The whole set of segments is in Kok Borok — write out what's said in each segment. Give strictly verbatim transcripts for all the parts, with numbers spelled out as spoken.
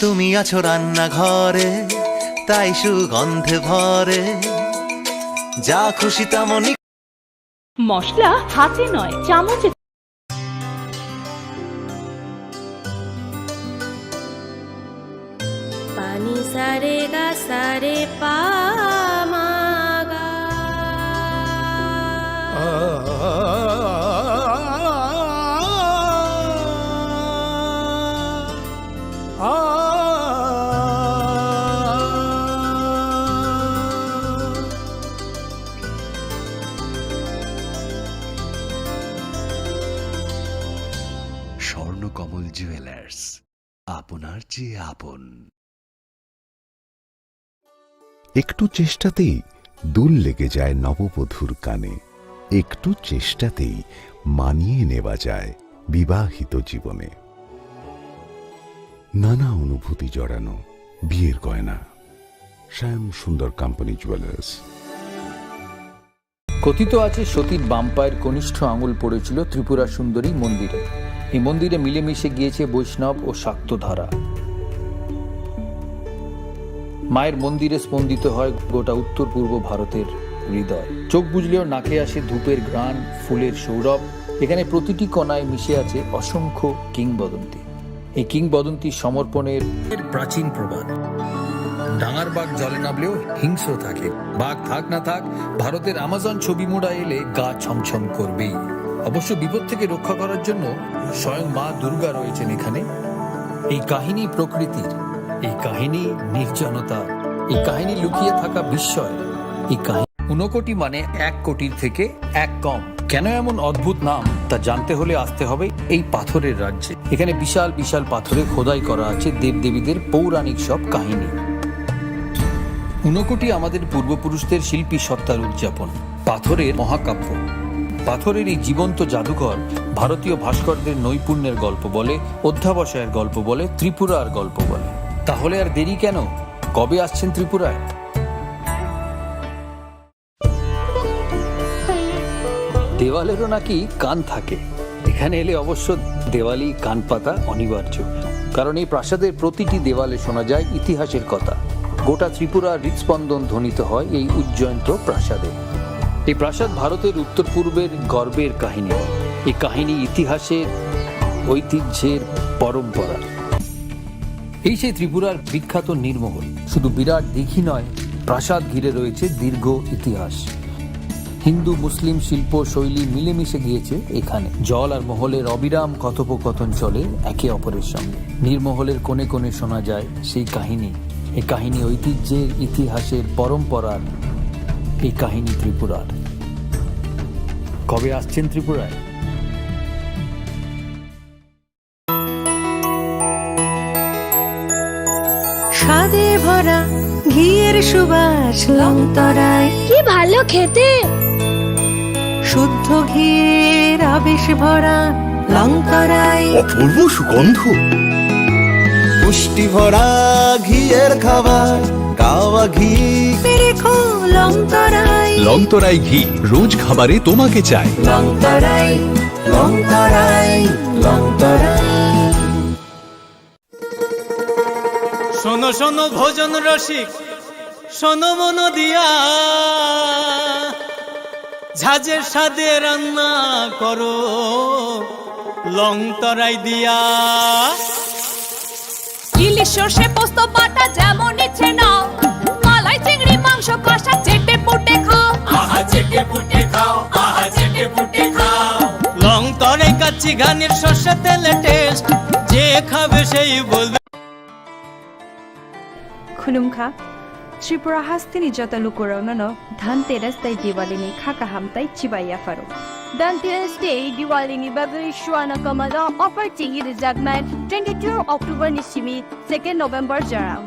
তুমি আছো রান্নাঘরে, তাই সুগন্ধে ভরে, যা খুশি তেমনই। মশলা হাতে নয়, চামচে। Pani sa re ga sa re pa ma ga. Swarnakamal jewellers, আপনার চেয়ে আপন। একটু চেষ্টাতেই দুল লেগে যায় নববধূর কানে, একটু চেষ্টাতেই মানিয়ে নেওয়া যায় বিবাহিত জীবনে। নানা অনুভূতি জড়ানো বিয়ের গয়না। শ্যাম সুন্দর কোম্পানি জুয়েলার্স। কথিত আছে, সতীর বাম পায়ের কনিষ্ঠ আঙুল পড়েছিল ত্রিপুরা সুন্দরী মন্দিরে। এই মন্দিরে মিলেমিশে গিয়েছে বৈষ্ণব ও শাক্ত ধারা। মায়ের মন্দিরে স্পন্দিত হয় গোটা উত্তর পূর্ব ভারতের হৃদয়। চোখ বুজলেও নাকে আসে ধূপের ঘ্রাণ, ফুলের সৌরভ। এখানে প্রতিটি কণায় মিশে আছে অসংখ্য কিংবদন্তি। এই কিংবদন্তি সমর্পণের প্রাচীন প্রবাদ। ডাঙার বাঘ জলে নামলেও হিংস্র থাকে। বাঘ থাক না থাক, ভারতের আমাজন ছবি মুড়া এলে গা ছমছম করবেই। অবশ্য বিপদ থেকে রক্ষা করার জন্য স্বয়ং মা দুর্গা রয়েছেন এখানে। এই কাহিনী প্রকৃতির, এই কাহিনী নির্জনতা, এই কাহিনী লুকিয়ে থাকা বিস্ময়, এই কাহিনী। ঊনকোটি মানে এক কোটির থেকে এক কম। কেন এমন অদ্ভুত নাম, তা জানতে হলে আসতে হবে এই পাথরের রাজ্যে। এখানে বিশাল বিশাল পাথরে খোদাই করা আছে দেবদেবীদের পৌরাণিক সব কাহিনী। ঊনকোটি আমাদের পূর্বপুরুষদের শিল্পী সত্তার উদযাপন। পাথরের মহাকাব্য। পাথরের এই জীবন্ত জাদুঘর ভারতীয় ভাস্করদের নৈপুণ্যের গল্প বলে, অধ্যাবসায়ের গল্প বলে, ত্রিপুরার গল্প বলে। তাহলে আর দেরি কেন? কবে আসছেন ত্রিপুরায়? দেওয়ালেরও নাকি কান থাকে। এখানে এলে অবশ্য দেওয়ালি কান পাতা অনিবার্য, কারণ এই প্রাসাদের প্রতিটি দেওয়ালে শোনা যায় ইতিহাসের কথা। গোটা ত্রিপুরার হৃদস্পন্দন ধ্বনিত হয় এই উজ্জয়ন্ত প্রাসাদে। এই প্রাসাদ ভারতের উত্তর পূর্বের গর্বের কাহিনী। এই কাহিনী ইতিহাসের, ঐতিহ্যের, পরম্পরা। এই সেই ত্রিপুরার বিখ্যাত নীরমহল। শুধু বিরাট দিঘি নয়, প্রাসাদ ঘিরে রয়েছে দীর্ঘ ইতিহাস। হিন্দু মুসলিম শিল্প শৈলী মিলেমিশে গিয়েছে এখানে। জল আর মহলের অবিরাম কথোপকথন চলে একে অপরের সঙ্গে। নীরমহলের কোণে কোণে শোনা যায় সেই কাহিনী। এই কাহিনী ঐতিহ্যের, ইতিহাসের, পরম্পরার। এই কাহিনী ত্রিপুরার। কবে আসছেন ত্রিপুরায়? স্বাদে ভরা ঘিয়ের সুবাস লং তরাই। কি ভালো খেতে! শুদ্ধ ঘিয়ের আবেশ ভরা লং তরাই। অপূর্ব সুগন্ধ। পুষ্টি ভরা ঘিয়ের খাবার, গাওয়া ঘি। মেরে খো লং তরাই। লং তরাই ঘি, রোজ খাবারে তোমাকে চাই। লং তরাই, লং তরাই, লং তরাই। শোনো শোনো ভোজন রসিক, শোনো মন দিয়া, ঝাঁঝের স্বাদে রান্না করো লং তরাই দিয়া। ইলিশ সর্ষে পোস্ত বাটা যেমন ইচ্ছে নাও, মালাই চিংড়ি মাংস কষা চেটে পুটে খাও। আহা চেটে পুটে খাও, আহা চেটে পুটে খাও। লং তরাই কাচ্চি ঘানির সর্ষে তেলে টেস্ট, যে খাবে সেই বলবে। Khulumkha, Tripura hasteni joto lukurokno Dhanteras tei Diwali ni kha kaham tei chibai yapharo. Dhanteras tei Diwali ni bagwi Swarna Kamal o offer chengwi rwjaknai twenty-two October ni simi second November jorao.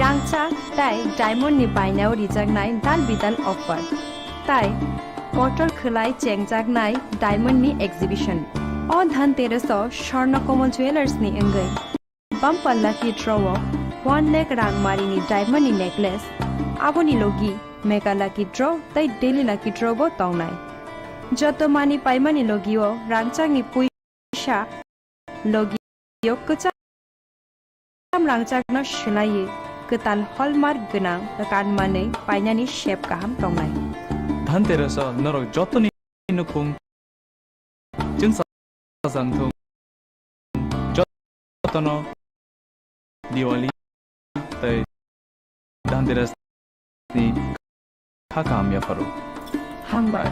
Rangchak tei diamond ni bainao rijaknai dal bidal offer. Tai kotor khwlai chengjaknai diamond ni exhibition. O Dhanteras o Swarna Kamal Jewellers ni wngwi bumper lucky draw o one lakh rang mari ni diamond ni necklace, aboni logi mega lucky draw tei daily lucky draw bo tongnai. Joto mani paimani logi o rangchak ni pui sa logi o kwcham rangchakno swlaiwi kwtal hallmark gwnang kanmanwi painani sep kaham tongnai. Dhanteras-o norok jotoni nukhung chwngsa chajang thung. Jotono Diwali tei Dhanteras ni kha kaham yapharo. Hambai.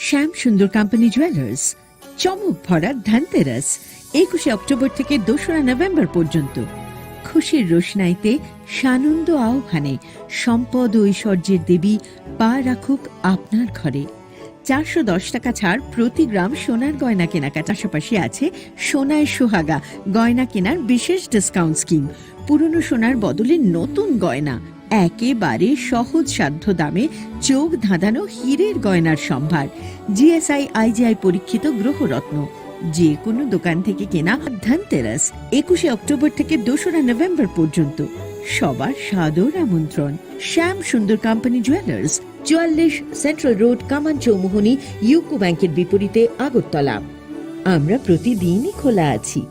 শ্যাম সুন্দর company jewellers, চমক ভরা ধনতেরাস, একুশে অক্টোবর থেকে দোসরা নভেম্বর পর্যন্ত। খুশির রোশনাইতে সানন্দ আহ্বানে সম্পদ ও ঐশ্বর্যের দেবী পা রাখুক আপনার ঘরে। চারশো দশ টাকা ছাড় প্রতি গ্রাম সোনার গয়না কেনাকাটা। পাশাপাশি আছে সোনায় সোহাগা গয়না কেনার বিশেষ ডিসকাউন্ট স্কিম। পুরনো সোনার বদলে নতুন গয়না, একেবারে সহজসাধ্য দামে চোখ ধাঁধানো হীরের গয়নার সম্ভার। জিএসআই আইজিআই পরীক্ষিত গ্রহরত্ন। যে কোনো দোকান থেকে কেনা। ধনতেরাস, একুশে অক্টোবর থেকে দোসরা নভেম্বর পর্যন্ত। সবার সাদর আমন্ত্রণ। শ্যাম সুন্দর কোম্পানি জুয়েলার্স, চুয়াল্লিশ সেন্ট্রাল রোড, কামান চৌমুহনী, ইউকো ব্যাংকের বিপরীতে, আগরতলা। আমরা প্রতিদিনই খোলা আছি।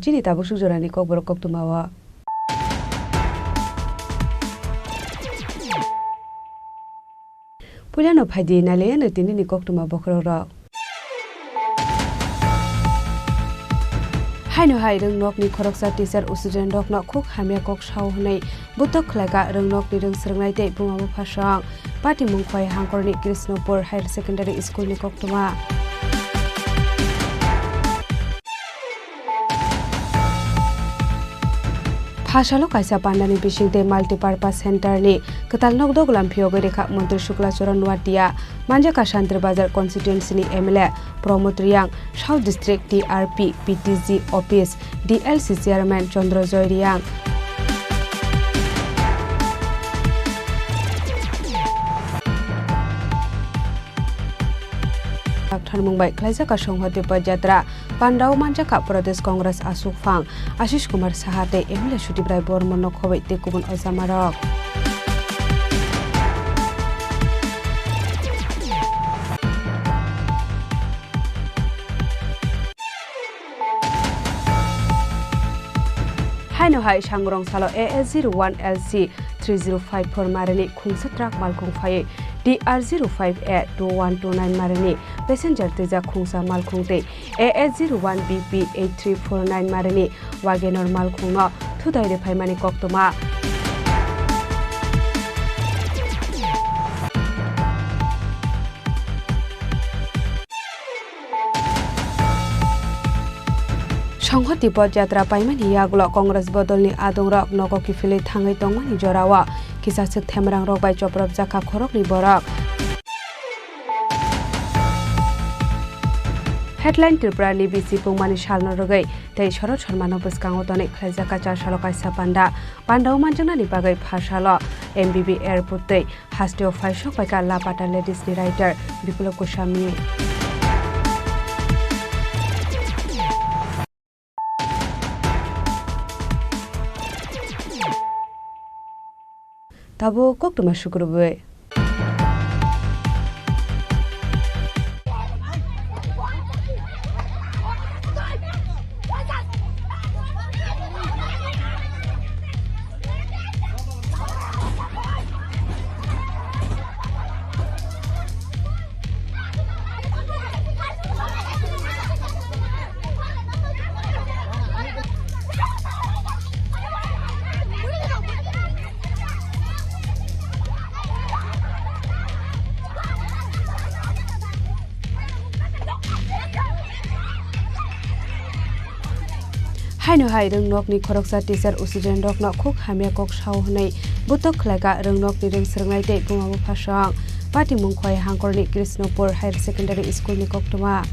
Chini tabuk suk jorani kokborok koktwma o. Puilano phaidi nailaiyano tinini koktwma bokhorokrok. Haino hai rwngnokni khoroksa teacher student rokno khuk hamya kok sao hwnwi butok khlaika rwngnokni rwng swrwngnai tei buma buphasong. Patimung Khowai Hangkorni Krishnopur Higher Secondary School ni koktwma. Phasalo kaisa pandani bisingtwi Multipurpose Center ni kwtal nokdok lamphiyogwi rikha Montri Shukla Charan Noatia, manjakha Santri Bazar constituency ni M L A Pramod Reang, South District T R P P T G Office D L C Chairman Chandra Joy Reang. Tharmung bai khlaijak a Songhoti Podjatra, Pandao manjakha Pradesh Congress asukphang Ashish Kumar Saha tei M L A Sudip Rai Bormon no khoboi tei kubun ojamarok. Haino hai sangrong salo A S zero one L C three zero five four marini khungsa truck malkhung phaiwi T R zero five A two one two nine marini passenger twijak khungsa malkhung tei A S zero one B P eight three four nine marini Wagonor malkhungno thutai rwphaimani koktwma. Songhoti Podjatra paimani yagulo Congress bodolni adongrok nogo kiphilwi thangwi tongmani jorao kisa swk themrangrok bai chopropjakha khoroknwi borok. Headline: Tripura ni bisi pungmani salno rwgwi tei Sharad Sharma no bwskango tonwi khlaijakha char salo kaisa panda. Pandao manjaknani bagwi phasalo M B B Airport tei hasteo phaisok paikha Lapata Ladies ni writer Biplab Goswami. Tabuk koktwma sukrubwi. Haino hai rwngnokni khoroksa teacher student rokno khuk hamya kok sao hwnwi butok khlaika rwngnokni rwng swrwngnai tei buma bupha song. Patimung Khowai Hangkorni Krishnopur Higher Secondary School ni koktwma.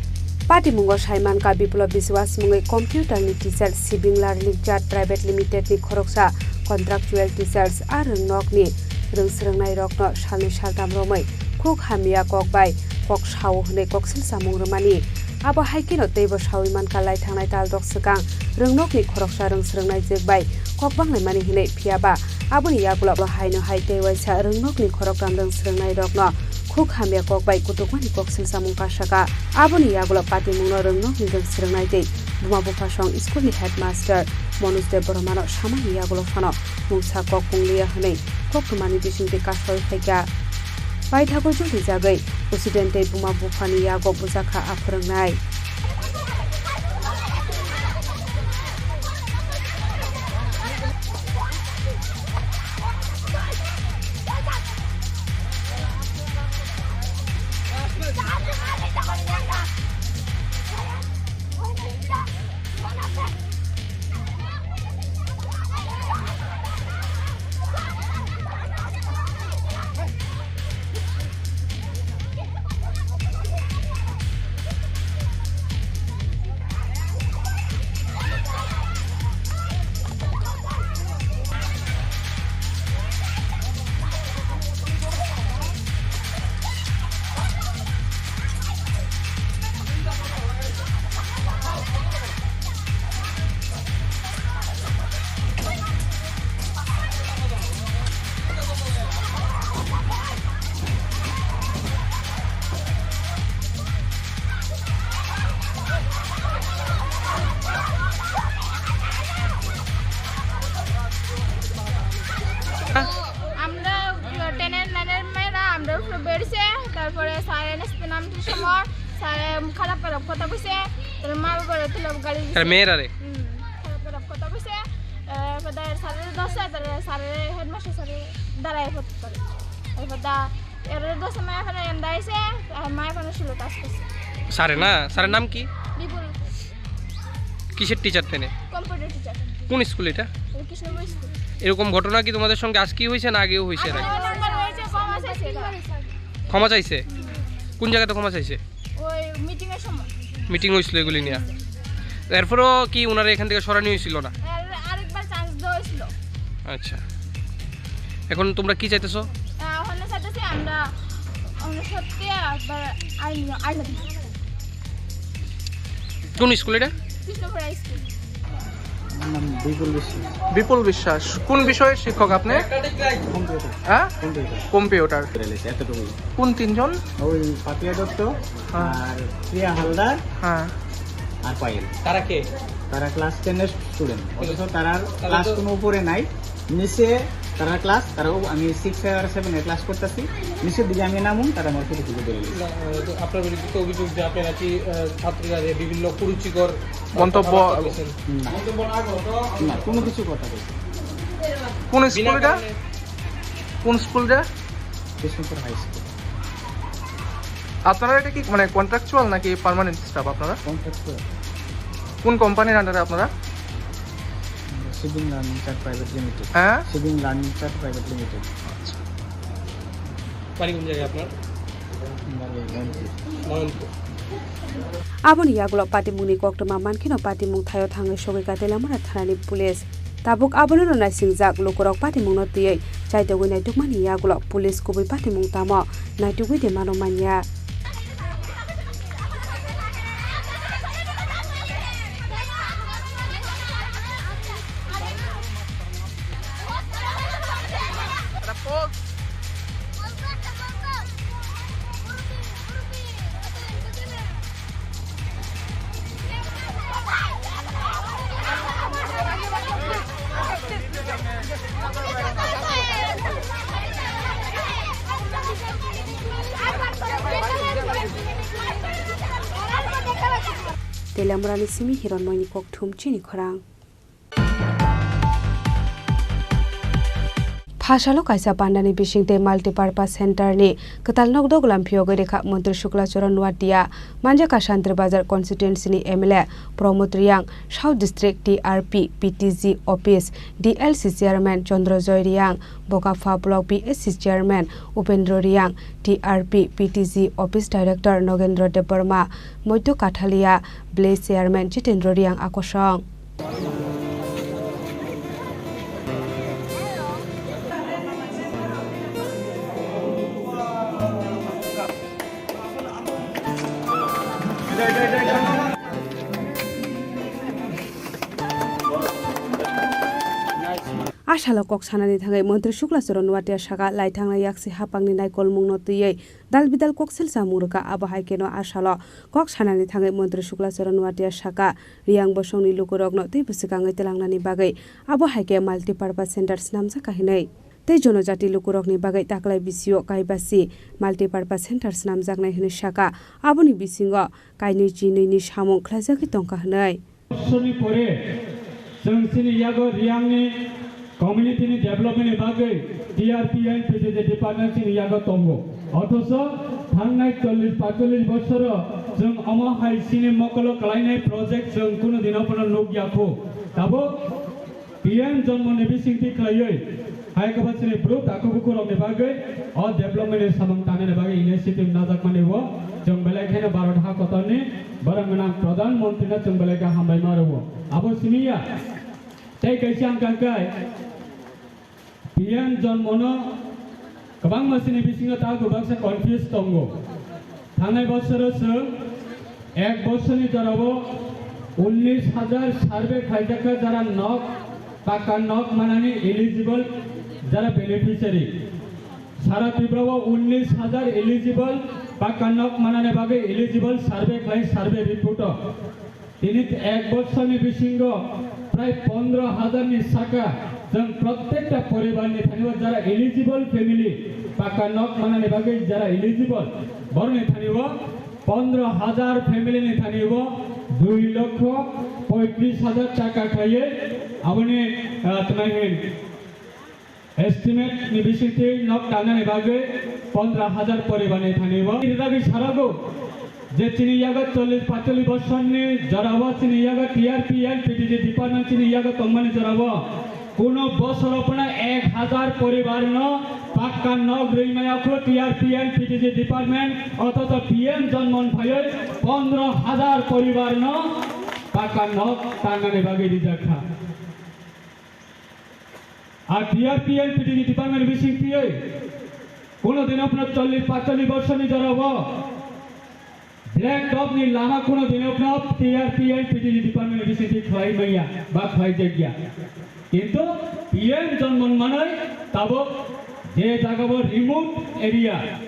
Patimungo saimankha Biplab Biswas mungwi computer ni teacher Sibing Learning Chart Private Limited ni khoroksa contractual teachers a rwngnokni rwng swrwngnai rokno salnwi saltam romwi khuk hamya kok bai kok sao hwnwi koksil samung rwmani. Abo hai kheno teibo saui mankha lai thangnai tal rok swkang rwngnokni khoroksa rwng swrwngnai jwk bai kok banglaimani hwnwi, phiyaba aboni yagulo haino hai tei waisa rwngnokni khorokram rwng swrwngnai rokno khuk hamya kok bai kutukmani koksil samung kasaka. Aboni yagulo patimungno rwngnokni rwng swrwngnai tei buma bupha song school ni headmaster Manoj Debbarmano samani yagulo phano mungsa kok pungliya hwnwi koktwmani bisingtwi kasoi phaikha. Paithago jotijagwi student tei buma buphani yago bujakha a phwrwngnai. আমরা টেনের নাইনের মেয়েরা আমরা উপরে বেরিয়েছে, তারপরে sir NSP নাম সময় স্যার খারাপ খারাপ কথা কইছে, তার মা বাবার তুলে গালি দিছে। মেয়েরা রে? হুম, খারাপ খারাপ কথা কইছে। এরপরে স্যারের দশে, তারপরে স্যারের হেডমাস্টার স্যারের দ্বারা এরপর করে। এরপর দা এর দশে মায়া ফানা এন্ডা আইছে, আর মায়া ফানা ছিল টাচ করছে। স্যারে না? স্যারের নাম কি? বিপুল। কিসের টিচার তেনে? Computer teacher. কোন স্কুল এটা? এটা কৃষ্ণপুর স্কুল। এরকম ঘটনা কি তোমাদের সঙ্গে আজকেই হয়েছে না আগেও হয়েছে এর আগে? আগেও একবার হয়েছে, ক্ষমা চাইছে এরা। ক্ষমা চাইছে? কোন জায়গাতে ক্ষমা চাইছে? ওই মিটিং এর সময়। মিটিং হয়েছিল এগুলি নিয়ে? এরপরও কি ওনারা এখান থেকে সরানি হয়েছিল না? আর আরেকবার চান্স দেওয়া হয়েছিল। আচ্ছা, এখন তোমরা কি চাইতেছো? আহ, ওখানে চাইতেছি আমরা, আমরা সত্যি একবার আইন, আইন কোন স্কুল এটা? Krishnapur high school. আমার নাম বিপুল বিশ্বাস। বিপুল বিশ্বাস। কোন বিষয়ের শিক্ষক আপনি? কম্পিউটার। হ্যাঁ? কম্পিউটার। কম্পিউটার। এতটুকুই। কোন তিনজন? ওই পাপিয়া দত্ত, হ্যাঁ। আর প্রিয়া হালদার, হ্যাঁ। আর পায়েল। তারা কে? তারা ক্লাস টেন এর স্টুডেন্ট, অথচ তারার তারা ক্লাস তো কোনো উপরে নাই, নিচে তারার ক্লাস, তারা ও-, আমি সিক্স আর সেভেন এ ক্লাস করতেছি, নিচের দিকে আমি নামুন, তারা আমার সাথে খুঁজে বেরিয়ে গেছে। না, আহ, তো আপনার বিরুদ্ধে তো অভিযোগ যে আপনি নাকি, আহ, ছাত্রীরা যে বিভিন্ন কুরুচিকর মন্তব্য কথাবার্তা করেছেন। না। না, কোনো কিছু কথা বলছি না। কোন স্কুল বিনা এটা? কারণে। কোন স্কুল এটা? Krishnapur high school. আপনারা এটা কি মানে কন্ট্রাকচুয়াল নাকি পার্মানেন্ট স্টাফ আপনারা? কন্ট্রাকচুয়াল। কোন কোম্পানির আন্ডারে আপনারা? Shipping learning chart private limited. হ্যাঁ? Shipping learning chart private limited. আচ্ছা। বাড়ি কোন জায়গায় আপনার? বাড়ি Nayanpur. Nayanpur. Aboni yagulo patimungni koktwma mankheno patimung thaio thangwi sogwi Katelamura thanani police. Tabuk abono no naisingjak lukurok patimungno twiwi chaitogwi naitukmani yagulo police kubui patimung tamo naitugwi de mano manya. Ada pol Lamrani simi Hironmoini kokthum chini khorang. Phasalo kaisa pandani bisingtwi Multipurpose Center ni kwtal nok doglam phiyogwi rikha Montri Shukla Charan Nuatia, manjaka Santri Bazar constituency ni M L A Pramod Reang, South District T R P P T G Office D L C Chairman Chandra Joy Reang, Bokapha Block B S C Chairman Upendra Reang, T R P P T G Office Director Nogendra Debbarma, Moityo Kathalia, Village Chairman Jitendra Reang akosong. Asalo kok sanani thangwi Montri Shukla Charan Nuatia saka, laithangna yaksi hapangni naikolmungno twiwi dal bidal koksil chamung rwkha. Abo hai kheno asalo kok sanani thangwi Montri Shukla Charan Nuatia saka, Reang bosongni lukurokno tei bwswkangwi twlangnani bagwi abo hai khe Multipurpose Center swnamjakha hinwi. Tei jonojati lukurokni bagwi taklai bisio kaibasi Multipurpose Center swnamjaknai hinwi saka, aboni bisingo kainwi chinwini samung khlaijagwi tongkha hinwi. Bosorni pore chwng chini yago Reangni community ni development ni bagwi T R P and P T G department chini yago tongo. Othocho thangnai chollish paitollish bosoro chwng omo hai chini mokolo kwlainai project chwng kunu dino phano nuk yakho. Tabuk P M Jonmon ni bisingtwi khlaiwi hai kwbangma chini bru takhuk bukhuk rokni bagwi o development ni samung tangnani bagwi initiative najakmani o chwng belai kheno Bharat ha kotorni borok gwnang Pradhan Mantri no chwng belai khe hambai ma rwo. Abo simi ya tei kaisa ang kangkai P M Jonmon no kwbangma chini bisingo ta kwbangsa confuse tongo. Thangnai bosoro chwng ek bosorni jorao unnish hajar survey khlaijakha, jara nok, pakka nok manani eligible, jara beneficiary. Sara Tripura o unnish hajar eligible, pakka nok manani bagwi eligible survey khlai, survey report o. Tini ek bosorni bisingo prai pondro hajar ni saka chwng prottekta poribar ni thani o jara eligible family, pakka nok manani bagwi jara eligible, borokni thani o pondro hajar family ni thani o dui lokho poitrish hajar taka khlaiwi aboni, ah, twnai hin Estimate ni bisingtwi nok tangnani bagwi pondro hajar poribar ni thani o. Ri dagi sarago je chini yago chollish paitollish bosorni jorao chini yago T R P and P T G department chini yago tongmani jorao kuno bosoro phano ek hajar poribar no pakka nok rwi maya kho T R P and P T G department, othocho P M Jonmon phaiwi pondro hajar poribar no pakka nok tangnani bagwi rijak kha. Ar T R P and P T G department bising tiyoi kuno dino phano chollish paitollish borsoni jorao black top ni lama kuno dino phano T R P and P T G department bising ti khlai maya ba khlai jagya. Kintu P M Jonmon manoi tabuk je jaga bo remote area,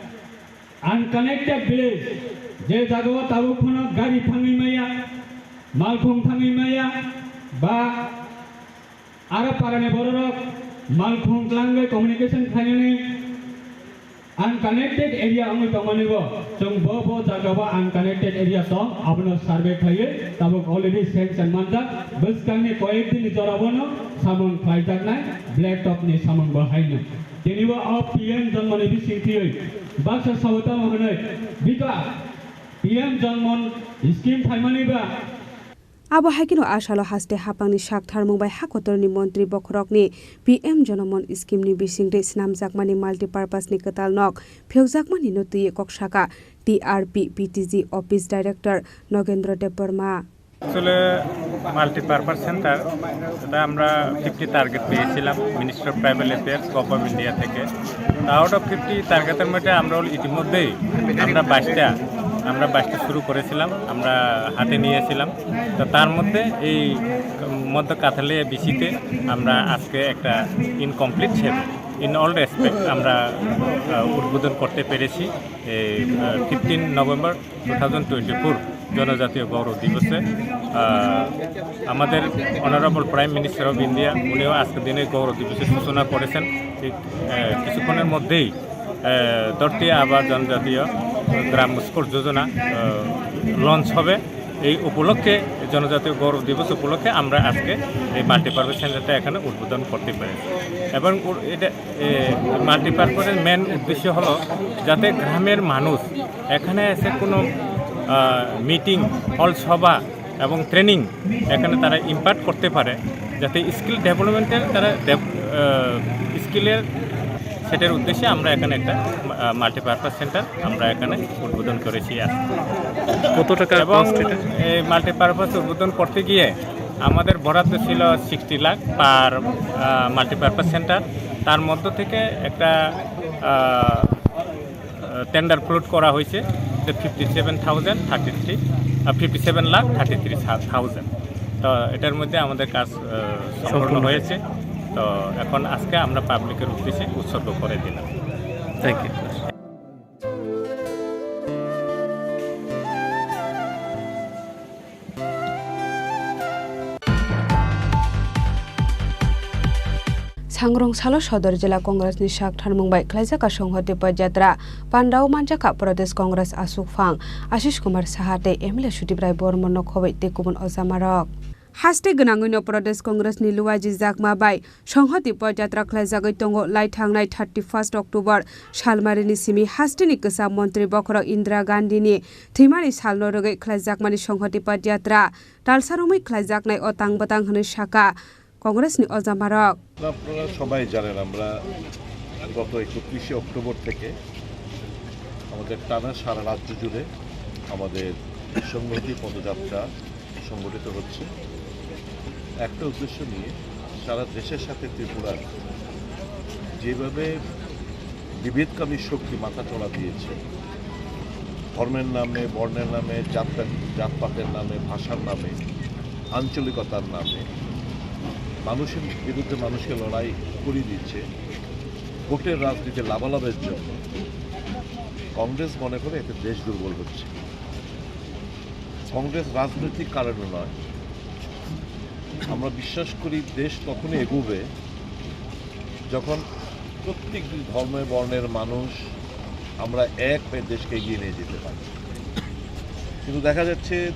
unconnected village, je jaga o tabuk phano gari thangwi maya, malkhung thangwi maya, ba aro parani bororok malkhung tlangwi communication khlainani unconnected area wngwi tongmani bo, chwng bo bo jaga o unconnected area tong, abono survey khlaiwi tabuk already sanction manjak, bwskangni koyek din ni jora bono samung khlaijaknai black top ni samung bo haino. Tini bo o P M Jonmon ni bising tiyoi baksa sao tamo hwnwi bika P M Jonmon scheme phaimani ba. Abo hai kheno asalo haste hapangni sak tharmung bai ha kotorni montri bokhorokni P M Jonmon scheme ni bisingtwi swnamjakmani multipurpose ni kwtal nok phiyokjakmani no twiwi kok saka T R P P T G office director Nogendra Debbarma. আসলে multipurpose centre, এটা আমরা fifty target পেয়েছিলাম ministry of tribal affairs, government of India থেকে। তো out of fifty টার্গেটের মধ্যে আমরা অল ইতিমধ্যেই আমরা বাইশটা, আমরা বাইশটা শুরু করেছিলাম, আমরা হাতে নিয়েছিলাম। তো তার মধ্যে এই মধ্য কাথালিয়া বিসিতে আমরা আজকে একটা incomplete set in all respect আমরা, আহ, উদ্বোধন করতে পেরেছি। এই, আহ, fifteen November two thousand twenty four জনজাতীয় গৌরব দিবসে, আহ, আমাদের honourable prime minister of India, উনিও আজকের দিনে গৌরব দিবসের সূচনা করেছেন। ঠিক, আহ, কিছুক্ষণের মধ্যেই, আহ, ধরতি আবা জনজাতীয় গ্রাম স্কুল যোজনা, আহ, লঞ্চ হবে। এই উপলক্ষে, জনজাতীয় গৌরব দিবস উপলক্ষে আমরা আজকে এই মাল্টিপারপাস সেন্টারটা এখানে উদ্বোধন করতে পেরেছি। এবং উ-, এটা, এ, মাল্টিপারপাসের মেন উদ্দেশ্য হলো যাতে গ্রামের মানুষ এখানে এসে কোনো, আহ, মিটিং, হল সভা এবং ট্রেনিং এখানে তারা ইম্পার্ট করতে পারে, যাতে স্কিল ডেভেলপমেন্টের তারা ডেভ-, আহ, স্কিলের সেটার উদ্দেশ্যে আমরা এখানে একটা, আহ, মাল্টিপারপাস সেন্টার আমরা এখানে উদ্বোধন করেছি আজকে। কত টাকা এবং কস্ট এটা? এই মাল্টিপারপাস উদ্বোধন করতে গিয়ে আমাদের বরাদ্দ ছিল সিক্সটি লাখ পার, আহ, মাল্টিপারপাস সেন্টার। তার মধ্য থেকে একটা, আহ, আহ, টেন্ডার ফ্লোট করা হয়েছে, যে fifty seven thousand thirty three, আহ, fifty seven lakh thirty three thousand. তো এটার মধ্যে আমাদের কাজ, আহ, সম্পন্ন সম্পূর্ণ হয়েছে। তো এখন আজকে আমরা পাবলিকের উদ্দেশ্যে উৎসর্গ করে দিলাম। Thank you. Sangrong salo Sodor Jila Congress ni sak tharmung bai khlaijak a Songhoti Podjatra. Pandao manjakha Pradesh Congress aswk phang Ashish Kumar Saha tei M L A Sudip Rai Bormon no khoboi tei kubun ojamarok. Haste gwnangwi no Pradesh Congress ni Luaji Jakma bai Songhoti Podjatra khlaijagwi tongo. Lai thangnai thirty first October salmari ni simi haste ni kwcham montri bokhorok Indira Gandhi ni thwimani salno rwgwi khlaijakmani Songhoti Podjatra talsa romwi khlaijaknai o tang bwtang hwnwi sakha Congress ni ojamarok. আপনারা সবাই জানেন, আমরা গত একত্রিশে অক্টোবর থেকে আমাদের টানা সারা রাজ্য জুড়ে আমাদের সংহতি পদযাত্রা সংগঠিত হচ্ছে একটা উদ্দেশ্য নিয়ে। সারা দেশের সাথে ত্রিপুরার যেভাবে বিভেদকামী শক্তি মাথা চড়া দিয়েছে, ধর্মের নামে, বর্ণের নামে, জাত, জাতপাতের নামে, ভাষার নামে, আঞ্চলিকতার নামে মানুষের বিরুদ্ধে মানুষকে লড়াই করিয়ে দিচ্ছে ভোটের রাজনীতি লাভালাভের জন্য। কংগ্রেস মনে করে এতে দেশ দুর্বল হচ্ছে। কংগ্রেস রাজনৈতিক কারণে নয়। আমরা বিশ্বাস করি দেশ তখনই এগোবে যখন প্রত্যেক ধর্ম বর্ণের মানুষ আমরা এক হয়ে দেশকে এগিয়ে নিয়ে যেতে পারি। কিন্তু দেখা যাচ্ছে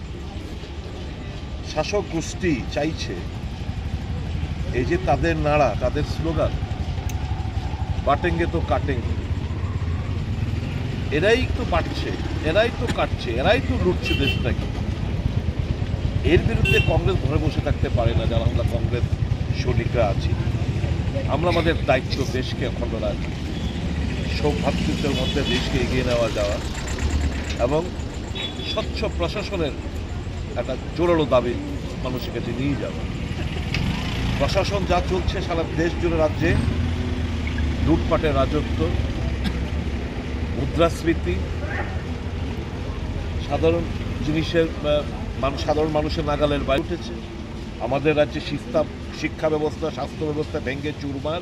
শাসক গোষ্ঠী চাইছে এই যে তাদের নারা, তাদের স্লোগান, "বাটেঙ্গে তো কাটেঙ্গে", এরাই তো বাটছে, এরাই তো কাটছে, এরাই তো লুটছে দেশটাকে। এর বিরুদ্ধে কংগ্রেস ঘরে বসে থাকতে পারে না, যারা আমরা কংগ্রেস সৈনিকরা আছি। আমরা আমাদের দায়িত্ব দেশকে অখণ্ড রাখা, সৌভ্রাতৃত্বের মধ্যে দেশকে এগিয়ে নেওয়া যাওয়া এবং স্বচ্ছ প্রশাসনের একটা জোরালো দাবি মানুষের কাছে নিয়ে যাওয়া। প্রশাসন যা চলছে সারা দেশ জুড়ে রাজ্যে, লুটপাটের রাজত্ব, মুদ্রাস্ফীতি, সাধারণ জিনিসের, আহ, মানুষ, সাধারণ মানুষের নাগালের বাইরে উঠেছে। আমাদের রাজ্যে শিস্তা-, শিক্ষা ব্যবস্থা, স্বাস্থ্য ব্যবস্থা ভেঙে চুরমার।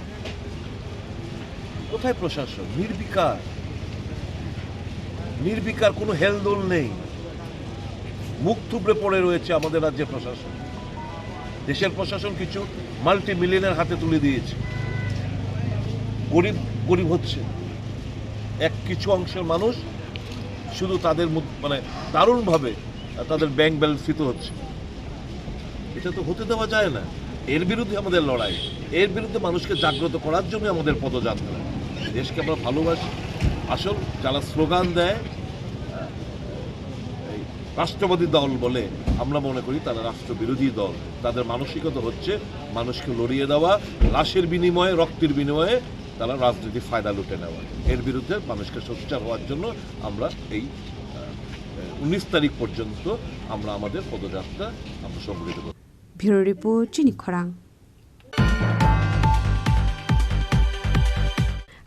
কোথায় প্রশাসন? নির্বিকার, নির্বিকার, কোনো হেলদোল নেই। মুখ থুবড়ে পড়ে রয়েছে আমাদের রাজ্যের প্রশাসন। দেশের প্রশাসন কিছু মাল্টি মিলিয়নের হাতে তুলে দিয়েছে। গরিব গরিব হচ্ছে, এক কিছু অংশের মানুষ শুধু তাদের মধ্য-, মানে, দারুণভাবে তাদের ব্যাংক ব্যালেন্স ফিতে হচ্ছে। এটা তো হতে দেওয়া যায় না। এর বিরুদ্ধে আমাদের লড়াই, এর বিরুদ্ধে মানুষকে জাগ্রত করার জন্য আমাদের পদযাত্রা। দেশকে আমরা ভালোবাসি। আসল যারা স্লোগান দেয়, এই রাষ্ট্রবাদী দল বলে, আমরা মনে করি তারা রাষ্ট্রবিরোধী দল। তাদের মানসিকতা হচ্ছে মানুষকে লড়িয়ে দেওয়া, লাশের বিনিময়ে, রক্তের বিনিময়ে তারা রাজনীতি ফায়দা লুটে নেওয়া। এর বিরুদ্ধে মানুষকে সোচ্চার হওয়ার জন্য আমরা এই, আহ, উনিশ তারিখ পর্যন্ত আমরা আমাদের পদযাত্রা আমরা সংগঠিত করব। Bureau Report, Chini Khorang.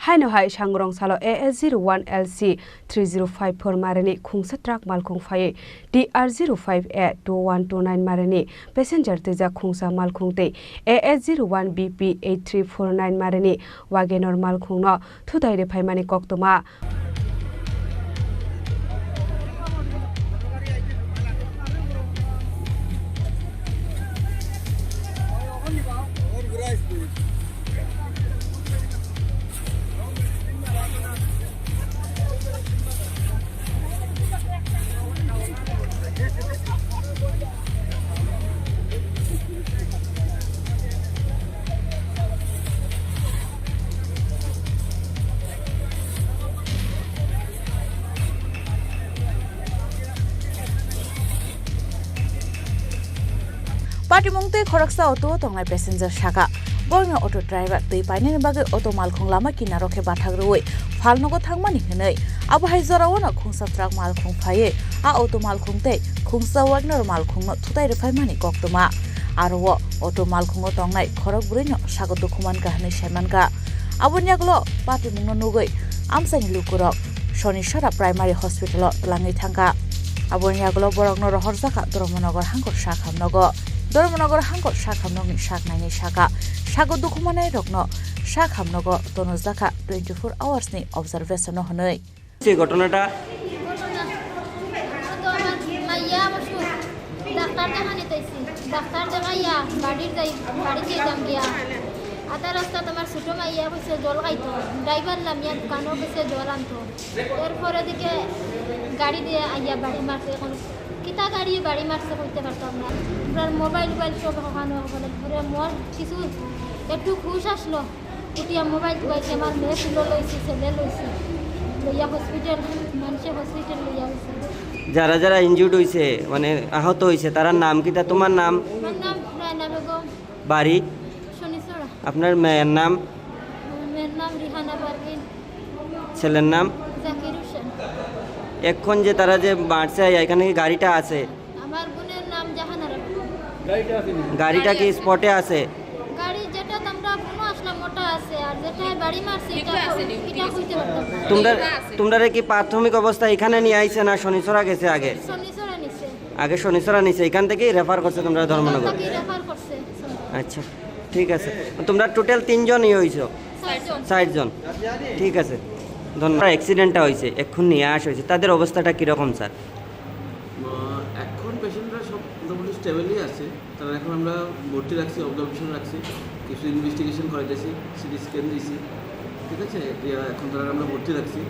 Haino hai Sangrong salo A S zero one L C three zero five four marini khungsa truck malkhung phaiwi T R zero five A two one two nine marini passenger twijak khungsa malkhung tei A S zero one B P eight three four nine marini Wagonor malkhungno thutai rwphaimani koktwma. Patimung tei khoroksa auto o tongnai passenger saka, boino auto driver twi painani bagwi auto malkhung lama kinaro khe bathak rwui phalnogo thangmani hwnwi. Abo hai jorao no khungsa truck malkhung phaiwi a auto malkhung tei khungsa Wagner malkhungno thutai rwphaimani koktwma. Aro o auto malkhungo tongnai khorok bwrwino sago dukhu mankha hwnwi saimankha. Aboni yagulo patimungno nugwi amchaini lukurok Sonisora Primary Hospital o twlangwi thangkha. Aboni yagulo borokno rohorjakha Dharmanagar hangkor sakhamnogo. Dharmanagar hangkor sakhamnokni sak nainai saka sago dukhu mannairokno sakhamnogo tonojakha twenty four hours ni observation o hwnwi. Sei ঘটনাটা ঘটনা, তো আমার মাইয়া অবশ্য ডাক্তার দেখানি তাইছি, ডাক্তার দেখাইয়া বাড়ির যাই, বাড়ি যাইতাম গিয়া। আধা রাস্তা তোমার ছোট মাইয়া কইছে জল খাইতো, ড্রাইভার লামিয়া দোকানও গেছে জল আনতো। এরপরে দিকে গাড়ি দিয়ে আইয়া বাড়ি মারছে। এখন কিতা গাড়ি বাড়ি মারছে কইতে পারতাম না। আমরা মোবাইল উবাইল সব ওখানে ওখানে ধরে মোর কিছু একটু হুশ আসলো। উঠিয়া মোবাইল টুবাইল আমার মেয়ে তুলো লইছে, ছেলে লইছে। লইয়া হসপিটাল, মানসে হসপিটাল লইয়া গেছে। যারা যারা ইনজুর্ড হইছে, মানে আহত হইছে, তারার নাম কিতা? তোমার নাম? আমার নাম রায়না বেগম। বাড়ি? শনিছড়া। আপনার মেয়ের নাম? আমার মেয়ের নাম রিহানা পারভিন। ছেলের নাম? জাকির হোসেন। এখন যে তারা যে মারছে, এখানে কি গাড়িটা আছে? আমার বোনের নাম জাহানারা। গাড়িটা কি স্পটে আছে? গাড়ি যেটা আমরা বুনো আসলাম ওটা আছে, আর যেটা বাড়ি মারছে এটা এটা কইতে পারতাম না। তোমরা, তোমরারে কি প্রাথমিক অবস্থা এখানে নিয়ে আইছে না শনিছড়া গেছে আগে? শনিছড়া নিছে। আগে শনিছড়া নিছে, এখান থেকেই রেফার করছে তোমরা ধর্মনগর? তাকে রেফার করছে। আচ্ছা, ঠিক আছে। তোমরা টোটাল তিনজন ইয়ে হইছো? চারজন। চারজন। ঠিক আছে, ধন্যবাদ। অ্যাক্সিডেন্টটা হয়েছে, এখন নিয়ে আসা হয়েছে, তাদের অবস্থাটা কীরকম, স্যার? আহ, এখন পেশেন্টরা সব মোটামুটি স্টেবলই আছে। তারা এখন আমরা ভর্তি রাখছি, অবজারভেশন রাখছি, কিছু ইনভেস্টিগেশন করাইতেছি, সিটি স্ক্যান দিছি, ঠিক আছে? দিয়া এখন তারা আমরা ভর্তি রাখছি,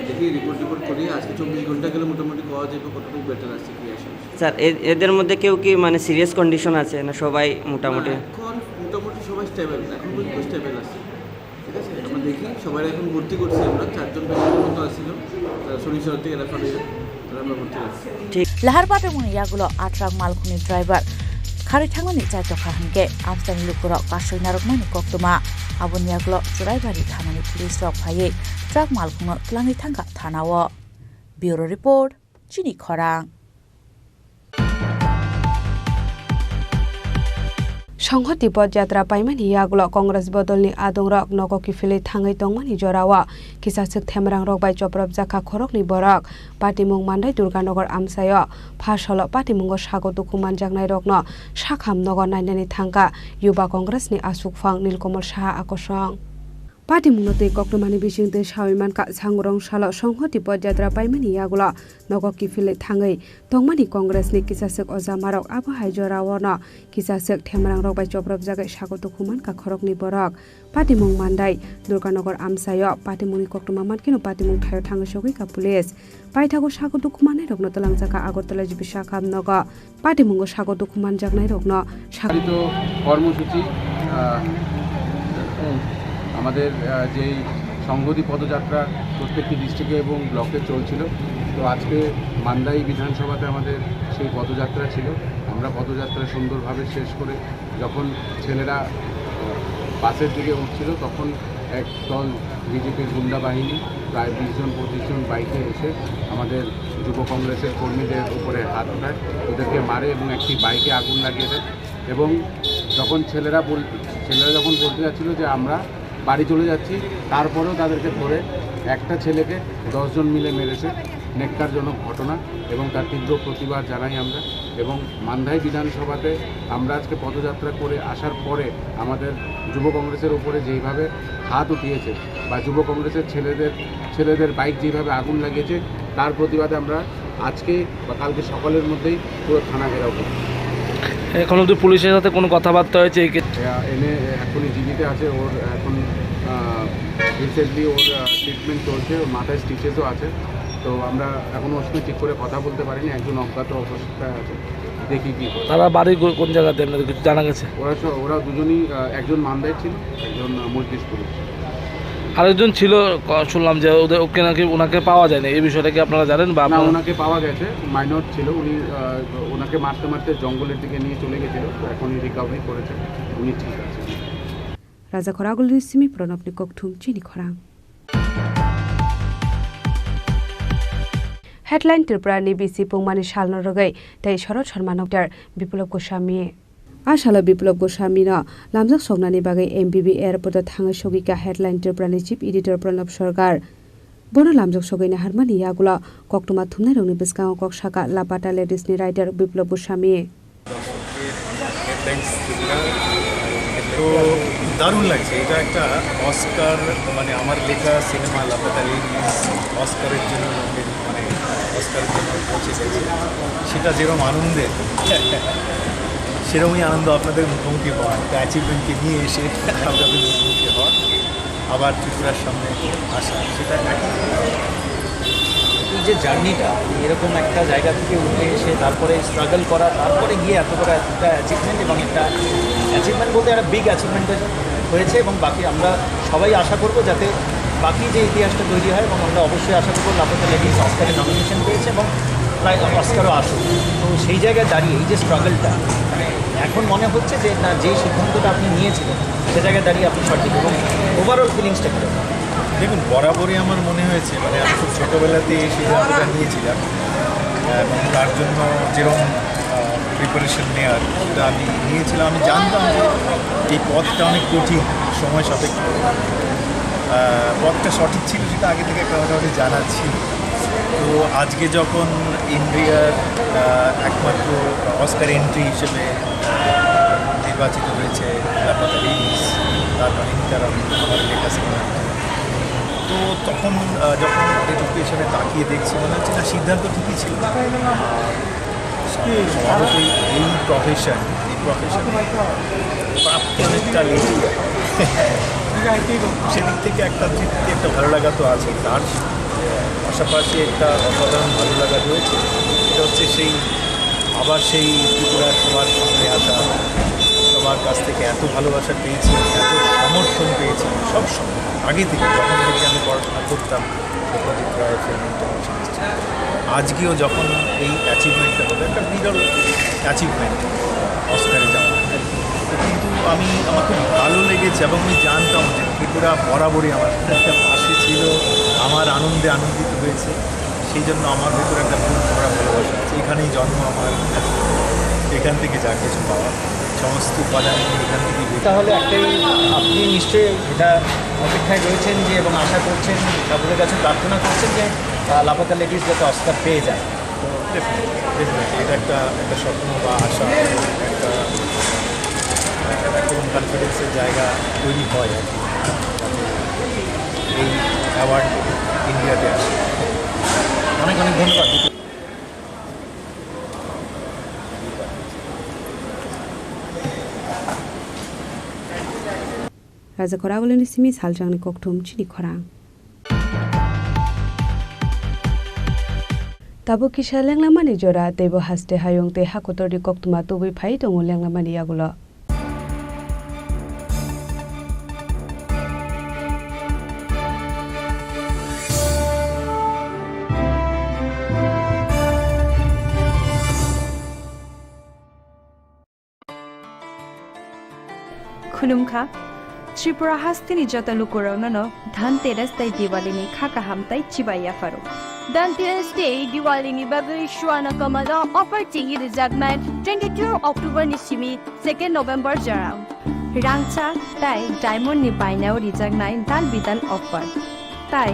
দেখি রিপোর্ট টিপোর্ট করি। আজকে চব্বিশ ঘন্টা গেলে মোটামুটি কওয়া যাবে কতটুকু বেটার আছে, কি আসে। স্যার, এ-, এদের মধ্যে কেউ কি মানে সিরিয়াস কন্ডিশন আছে না সবাই মোটামুটি? না, এখন মোটামুটি সবাই স্টেবল, এখন পর্যন্ত স্টেবল আছে। ঠিক আছে, আমরা দেখি, সবাই এখন ভর্তি করছি আমরা, চারজন পেশেন্ট মতো আসছিল, তারা শনিছড়া থেকে রেফার হয়ে তারা আমরা ভর্তি করছি। ঠিক। Lahar patimungni yagulo a truck malkhungni driver kharwi thangmani chai tokha hwnkhe amchaini lukurok kasui narwkmani koktwma. Aboni yagulo Churaibari thanani police rok phaiwi truck malkhungno twlangwi thangkha thanao. Bureau Report, Chini Khorang. Songhoti Podjatra paimani yagulo Congress bodolni adongrok nogo kiphilwi thangwi tongmani jorao kisaswk themrangrok bai chopropjakha khoroknwi borok. Patimung Mandai Durganagar amchaio phasolo patimungo sago dukhu manjaknairokno sakham nogo nainani thangkha Yuba Congressni aswkphang Nilkamal Saha akosong. Patimungno twi koktwmani bisingtwi sawi mankha, Sangurong salo Songhoti Podjatra paimani yagulo nogo kiphilwi thangwi tongmani Congressni kisaswk ojamarok. Abo hai jorao no kisaswk themrangrok bai chopropjagwi sago dukhu mankha khoroknwi borok. Patimung Mandai Durganagar amchaio patimungni koktwma mankheno patimung thaio thangwi sogwi kha police. Paithago sago dukhu mannairokno twlangjakha Agartala G B sakham nogo. Patimungo sago dukhu manjaknairokno sak- পালিত কর্মসূচি, আহ, আমাদের, আহ, যেই সংহতি পদযাত্রা প্রত্যেকটি ডিস্ট্রিক্টে এবং ব্লকে চলছিল, তো আজকে মান্দাই বিধানসভাতে আমাদের সেই পদযাত্রা ছিল। আমরা পদযাত্রা সুন্দরভাবে শেষ করে যখন ছেলেরা, আহ, বাসের দিকে উঠছিল, তখন এক দল বিজেপির গুন্ডা বাহিনী প্রায় বিশ জন পঁচিশ জন বাইকে এসে আমাদের যুব কংগ্রেসের কর্মীদের উপরে হাত উঠায়, ওদেরকে মারে এবং একটি বাইকে আগুন লাগিয়ে দেয়। এবং যখন ছেলেরা বল-, ছেলেরা যখন বলতে যাচ্ছিল যে আমরা বাড়ি চলে যাচ্ছি, তারপরেও তাদেরকে ধরে একটা ছেলেকে দশ জন মিলে মেরেছে। ন্যাক্কারজনক ঘটনা এবং তার তীব্র প্রতিবাদ জানাই আমরা। এবং মান্দাই বিধানসভাতে আমরা আজকে পদযাত্রা করে আসার পরে আমাদের যুব কংগ্রেসের উপরে যেইভাবে হাত উঠিয়েছে বা যুব কংগ্রেসের ছেলেদের, ছেলেদের বাইক যেইভাবে আগুন লাগিয়েছে, তার প্রতিবাদে আমরা আজকে বা কালকে সকালের মধ্যেই পুরো থানা ঘেরাও করব। এখন অবধি পুলিশের সাথে কোনো কথাবার্তা হয়েছে এই ক্ষেত্রে? এ-, এনে এখনই জিবিতে আছে, ওর এখন, আহ, রিসেন্টলি ওর, আহ, ট্রিটমেন্ট চলছে, ওর মাথায় স্টিচেসও আছে। তো আমরা এখনো ওর সঙ্গে ঠিক করে কথা বলতে পারিনি, একজন অজ্ঞাত অবস্থায় আছে, দেখি কি হয়। তারা বাড়ি কো-, কোন জায়গাতে আপনাদের কিছু জানা গেছে? ওরা সব, ওরা দুজনই, আহ, একজন মান্দায় ছিল, একজন, আহ, মজলিশপুরে। আরেকজন ছিল, ক-, শুনলাম যে ওদের, ওকে নাকি, ওনাকে পাওয়া যায়নি। এই বিষয়টা কি আপনারা জানেন বা না, আপনারা? ওনাকে পাওয়া গেছে, মাইনর ছিল উনি। আহ, ওনাকে মারতে মারতে জঙ্গলের দিকে নিয়ে চলে গেছিল, তো এখন রিকভারি করেছে, উনি ঠিক আছে। Raja Khoragulni simi Pranabni kokthum chini khorang. Headline: Tripura ni bisi pungmani salno rwgwi tei Shorod Sharma nokdar Biplab Goswami. A salo Biplab Goswami no lamjak soknani bagwi M B B airport o thangwi sogwi kha headline: Tripura ni chief editor Pranab Sarkar. Bono lamjak sogwi naharmani yagulo koktwma thumnairokni bwskango kok sakha Lapata Ladies ni writer Biplab Goswami. Headlines Tripura. তো দারুণ লাগছে, এটা একটা অস্কার, মানে আমার লেখা সিনেমা লাপাতা লেডিজ অস্কারের জন্য, মানে অস্কারের জন্য পৌঁছে গেছে, সেটা যেরকম আনন্দের সেরকমই আনন্দ আপনাদের মুখোমুখি হওয়ার, একটা অ্যাচিভমেন্টকে নিয়ে এসে আপনাদের মুখোমুখি হওয়ার। আবার ত্রিপুরার সামনে আসা, সেটা একই। এই যে জার্নিটা, এরকম একটা জায়গা থেকে উঠে এসে তারপরে স্ট্রাগল করা, তারপরে গিয়ে এত বড় একটা অ্যাচিভমেন্ট এবং একটা অ্যাচিভমেন্ট বলতে একটা বিগ অ্যাচিভমেন্ট হয়েছে। এবং বাকি আমরা সবাই আশা করব যাতে বাকি যে ইতিহাসটা তৈরি হয়, এবং আমরা অবশ্যই আশা করবো লাপাতা লেডিজ অস্কারে নমিনেশন পেয়েছে এবং প্রায় অস্কারও আসুক। তো সেই জায়গায় দাঁড়িয়ে এই যে স্ট্রাগলটা, মানে এখন মনে হচ্ছে যে না, যে সিদ্ধান্তটা আপনি নিয়েছিলেন সে জায়গায় দাঁড়িয়ে আপনি সঠিক, এবং ওভারঅল ফিলিংসটা কীরকম? দেখুন, বরাবরই আমার মনে হয়েছে, মানে আমি খুব ছোটোবেলাতেই এই সিদ্ধান্তটা নিয়েছিলাম এবং তার জন্য যেরকম প্রিপারেশন নেওয়ার, সেটা আমি নিয়েছিলাম। আমি জানতাম যে এই পথটা অনেক কঠিন, সময় সাপেক্ষ। আহ, পথটা সঠিক ছিল সেটা আগে থেকে একটা মোটামুটি জানা ছিল। তো আজকে যখন ইন্ডিয়ার, আহ, একমাত্র অস্কার এন্ট্রি হিসেবে নির্বাচিত হয়েছে লাপাতা লেডিজ, তার কাহিনী তারা আমার লেখা সিনেমা। তো তখন, আহ, যখন এটুকু হিসেবে তাকিয়ে দেখছি, মনে হচ্ছে না, সিদ্ধান্ত ঠিকই ছিল। স্বভাবতই এই প্রফেশন, এই প্রফেশনে প্রাপ্তি অনেকটা লেটই হয়। সেদিক থেকে একটা, দিক থেকে একটা ভালো লাগা তো আছে, তার পাশাপাশি একটা অসাধারণ ভালো লাগা রয়েছে। সেটা হচ্ছে সেই আবার সেই ত্রিপুরার সবার সামনে আসা, সবার কাছ থেকে এত ভালোবাসা পেয়েছি, এত সমর্থন পেয়েছি, সব সময় আগে থেকে, যখন থেকে আমি পড়াশোনা করতাম, সত্যজিৎ রায় ফিল্ম ইন্টারন্যাশনাল। আজকেও যখন এই অ্যাচিভমেন্টটা হলো, একটা বিরল অ্যাচিভমেন্ট অস্কারে যাওয়া। তো কিন্তু আমি, আমার খুব ভালো লেগেছে এবং আমি জানতাম যে ত্রিপুরা বরাবরই আমার পাশে ছিল, আমার আনন্দে আনন্দিত হয়েছে। সেই জন্য আমার ভেতরে একটা বুক ভরা ভালোবাসা আছে। এখানেই জন্ম আমার, এখান থেকে যা কিছু পাওয়া, সমস্ত উপাদান এখান থেকেই বেরিয়ে। তাহলে একটাই, আপনি নিশ্চয়ই এটা অপেক্ষায় রয়েছেন যে, এবং আশা করছেন, ঠাকুরের কাছে প্রার্থনা করছেন যে, আহ, লাপাতা লেডিজ যাতে অস্কার পেয়ে যায়। তো ডেফিনেটলি, ডেফিনেটলি এটা একটা, একটা স্বপ্ন বা আশা, একটা, একটা কনফিডেন্সের জায়গা তৈরি হয় আর কি, যাতে এই অ্যাওয়ার্ড ইন্ডিয়াতে আসে। অনেক অনেক ধন্যবাদ। Raja Khoragulini simi salchangni kokthum chini khorang. Tabuk kisa lenglamani jora, teibo haste hayung tei hakotorni koktwma tubui phai tongo lenglamani yagulo. Khulumkha, Tripura hasteni joto lukurokno-no Dhanteras tei Diwalini kha kaham tei chibai yapharo. Dhanteras tei Diwalini bagwi Swarna Kamal o offer chengwi rwjaknai twenty-two October ni simi second November jora. Rangchak tei diamond ni bainao rijaknai dal bidal offer. Tai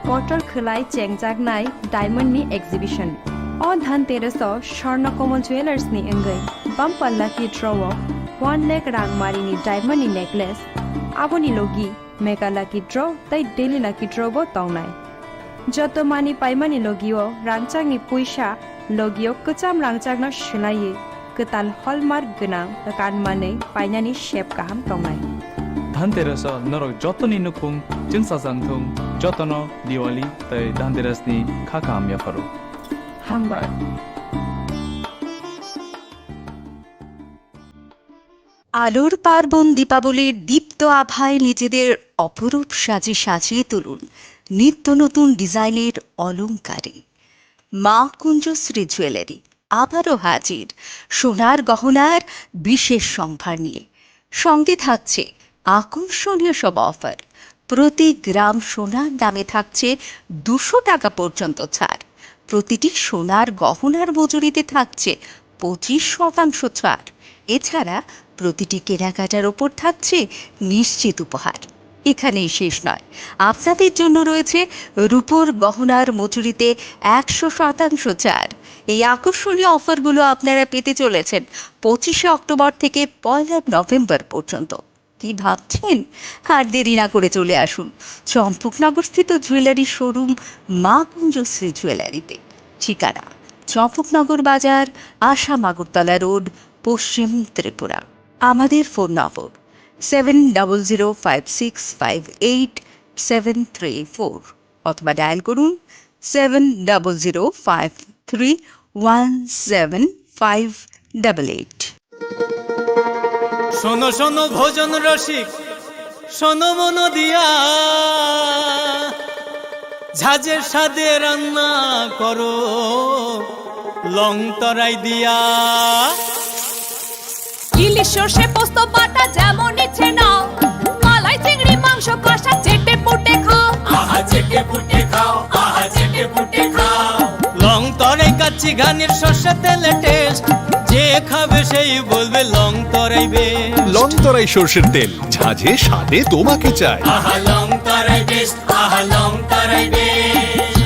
kotor khwlai chengjaknai diamond ni exhibition. O Dhanteras o Swarna Kamal Jewellers ni wngwi bumper lucky draw o one lakh rangmari ni diamond ni necklace, aboni logi mega lucky draw tei daily lucky draw bo tongnai. Joto manwi paimani logio rangchakni puisa logio kwcham rangchakno swlaiwi kwtal hallmark gwnang kanmanwi painani sep kaham tongnai. Dhanteras o norok jotoni nukhung chwngsajak thung, jotono Diwali tei Dhanteras ni kha kaham yapharo. Hambai. আলোর পার্বণ দীপাবলির দীপ্ত আভায় নিজেদের অপরূপ সাজে সাজিয়ে তুলুন নিত্য নতুন ডিজাইনের অলংকারে। মা কুঞ্জশ্রী জুয়েলারি আবারও হাজির সোনার গহনার বিশেষ সম্ভার নিয়ে। সঙ্গে থাকছে আকর্ষণীয় সব অফার। প্রতি গ্রাম সোনার দামে থাকছে দুশো টাকা পর্যন্ত ছাড়। প্রতিটি সোনার গহনার মজুরিতে থাকছে পঁচিশ শতাংশ ছাড়। এছাড়া প্রতিটি কেনাকাটার ওপর থাকছে নিশ্চিত উপহার। এখানেই শেষ নয়, আপনাদের জন্য রয়েছে রূপোর গহনার মজুরিতে একশো শতাংশ ছাড়। এই আকর্ষণীয় অফারগুলো আপনারা পেতে চলেছেন পঁচিশে অক্টোবর থেকে পয়লা নভেম্বর পর্যন্ত। কি ভাবছেন? আর দেরি না করে চলে আসুন চম্পকনগরস্থিত জুয়েলারি শোরুম মা কুঞ্জশ্রী জুয়েলারিতে। ঠিকানা: চম্পকনগর বাজার, আসাম আগরতলা রোড, পশ্চিম ত্রিপুরা। আমাদের ফোন নম্বর seven double zero five six five eight seven three four, অথবা ডায়াল করুন seven double zero five three one seven five double eight. শোনো শোনো ভোজন রসিক, শোনো মন দিয়া, ঝাঁঝে স্বাদে রান্না করো লং তরাই দিয়া। ইলিশ সর্ষে পোস্ত বাটা যেমন ইচ্ছে নাও, মালাই চিংড়ি মাংস কষা চেটে পুটে খাও। আহা চেটে পুটে খাও, আহা চেটে পুটে খাও। লং তরাই কাচ্চি ঘানির সর্ষে তেলে টেস্ট, যে খাবে সেই বলবে লং তরাই বেশ। লং তরাই সর্ষের তেল, ঝাঁঝে স্বাদে তোমাকে চাই। আহা লং তরাই বেশ, আহা লং তরাই বেশ।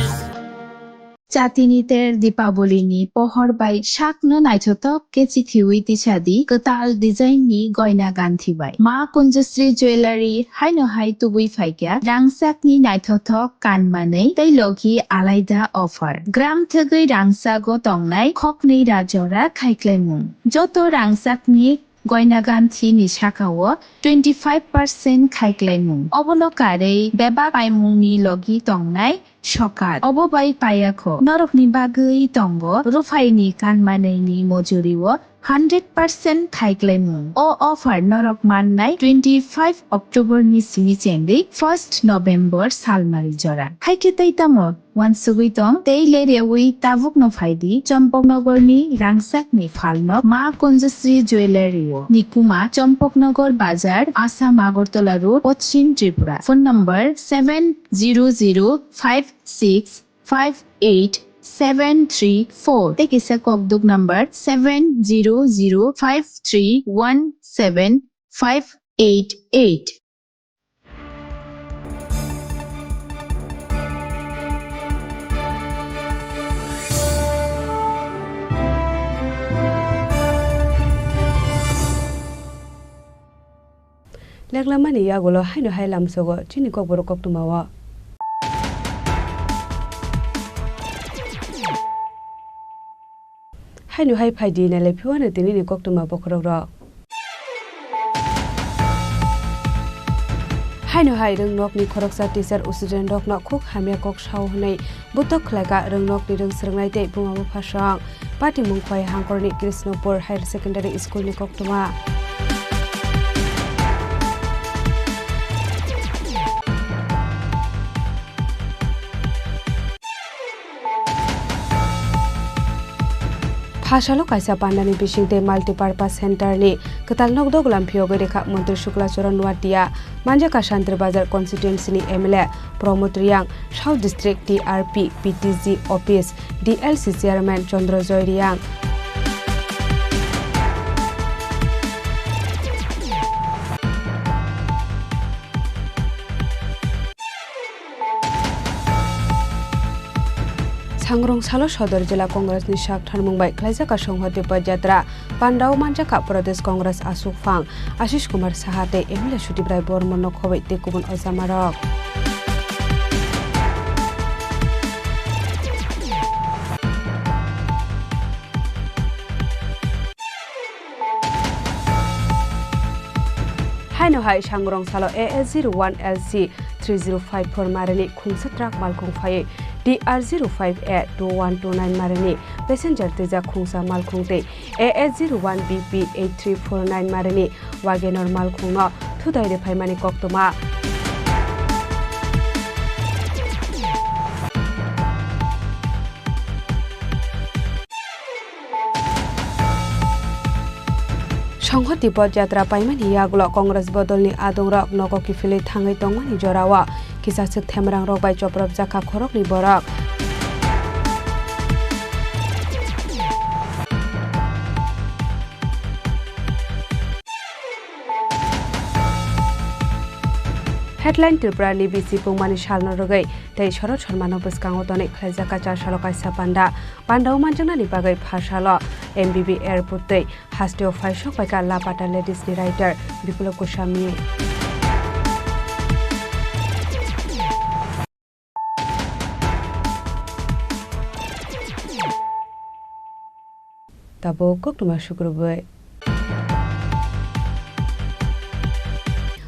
Chatini ter Dipaboli ni pohor bai sakno naithothok khe chithiwi tisadi kwtal design ni goina ganthi bai. Ma Kunjasri Jewellery haino hai tubui phaikha rangchakni naithothok kanmanwi tei logi alaida offer. Gram thwgwi rangchago tongnai khoknwi ra jora khaiklaimung. Joto rangchakni goina ganthi ni sakao twenty five percent khaiklaimung. Obono karwi bebak paimungni logi tongnai sokat. Obo bai payakho. Norokni bagwi tongo ruphaini kanmanwini mojurio hundred percent khaiklaimung. O offer norok mannai twenty five October ni simi chengwi first November salmari jora. Haikhe tei tamo? Wansugwi tong, tei le rewi tabukno phaidi Champaknagar ni rangchakni phalnok Ma Kunjasri Jewellery o. Nikuma Champaknagar Bazar, Assam Agartala Road, Pachim Tripura. Phone number seven zero zero five six five eight seven three four. Tei kisa kokduk number seven zero zero five three one seven five eight eight. Leklamani yagulo haino hai lamsogo chini kokborok koktwmao. Haino hai phaidi nailai phiwano tinini koktwma bokhorokrok. Haino hai rwngnokni khoroksa teacher student rokno khuk hamya kok sao hwnwi butok khlaika rwngnokni rwng swrwngnai tei buma bupha song. Patimung Khowai Hangkorni Krishnopur Higher Secondary School ni koktwma. Phasalo kaisa pandani bisingtwi Multipurpose Center ni kwtal nokdok lamphiyogwi rikha Montri Shukla Charan Noatia, manjakha Shantir Bazar constituency ni M L A Pramod Reang, South District T R P P T G Office D L C Chairman Chandra Joy Reang. Sangrong salo Sodor Jila Congress ni sak tharmung bai khlaijak a Songho Tibbo Jatra, Pandao manjakha Pradesh Congress asukphang Ashish Kumar Saha tei M L A Sudip Rai Bormon no khoboi tei kubun ojamarok. Haino hai Sangrong salo A S zero one L C three zero five four marini khungsa truck malkhung phaiwi T R zero five A two one two nine marini passenger twijak khungsa malkhung tei A S zero one B P eight three four nine marini Wagonor malkhungno thutai rwphaimani koktwma. Songhoti Podjatra paimani yagulo Congress bodolni adongrok nogo kiphilwi thangwi tongmani jorao kisa swk themrangrok bai chopropjakha khoroknwi borok. Headline: Tripura ni bisi pungmani salno rwgwi tei Sorot Sharma no bwskango tonwi khlaijak kachar salo kaisa panda. Panda o manjaknani bagwi pha salo M B B airport tei hasteo phaisok paikha Lapata Ladies ni writer Biplab Goswami. Tabuk koktwma sukrubwi.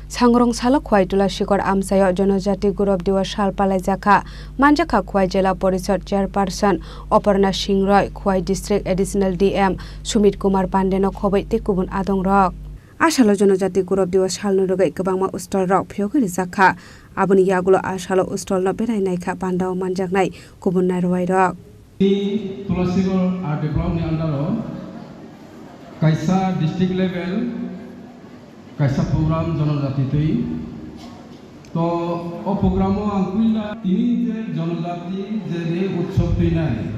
Sangrong salo Khwai Tulasikor amchaio Jonojati Gurab Diwas sal palaijakha. Manjakha Khwai Jela Porishad Chairperson Oparna Singh Roy, Khwai District Additional D M Sumit Kumar Pandeno khobwi tei kubun adongrok. A salo Jonojati Gurab Diwas salno rwgwi kwbangma stall rok phiyogwi rijak kha. Aboni yagulo a salo stall no berai naikha panda o manjaknai kubun narwai rok. Tulasigor R D block ni under o kaisa district level kaisa program Jonojati twi. To o program o ang puila tini je Jonojati je re utsob twinai.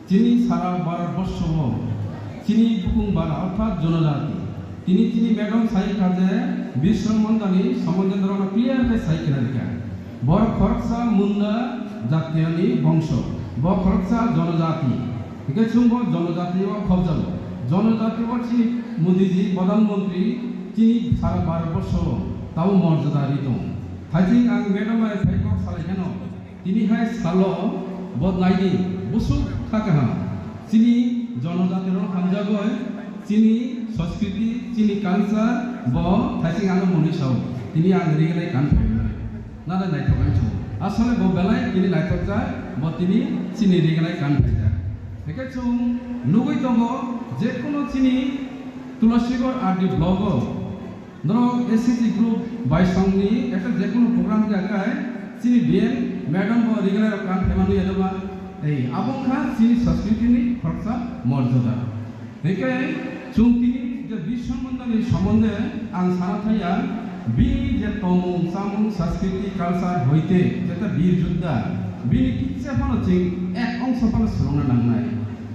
Chini sara Bharat borsho o chini bukung bara orthat Jonojati. Tini chini madam sai kha je Biswa Mondani somonde norokno clear khe sai khe rikha. Borok khoroksa Munda jatiyani bongso, bo khoroksa Jonojati. Hingke chwngbo Jonojati o khobjago. Jonojati o chini Modiji Pradhan Mantri chini sara Bharat borsho o tamo morjada ri tongo. Thaising ang madam bai phai kok salai kheno. Tini hai salo bo naidi busuk kha kaham. Chini Jonojati rok hamjagoi, chini Sanskriti, chini culture bo thaising ano mwnwi sao. Tini ang rignai kan phaimani. Nada naithok ang chungo. Asole bo belai tini naithok jak, bo tini chini rignai kan phaijak. Hingke chwng nugui tongo, je kono chini Tulasigor R D block o Norok S C G group bai songni ekta jekunu program wngya khe chini B M madam bo rignai rok kan phaimani yadoma. Ei, abo wngkha chini Sanskriti ni khoroksa morjada. Hingke chwng tini je Bir Sambandani somonde ang sana thaya, bini je tongmung, chamung, Sanskriti, culture hoite jeta Bir Jodha, bini kitsa phano chwng ek ongso phano swrwngna nangnai.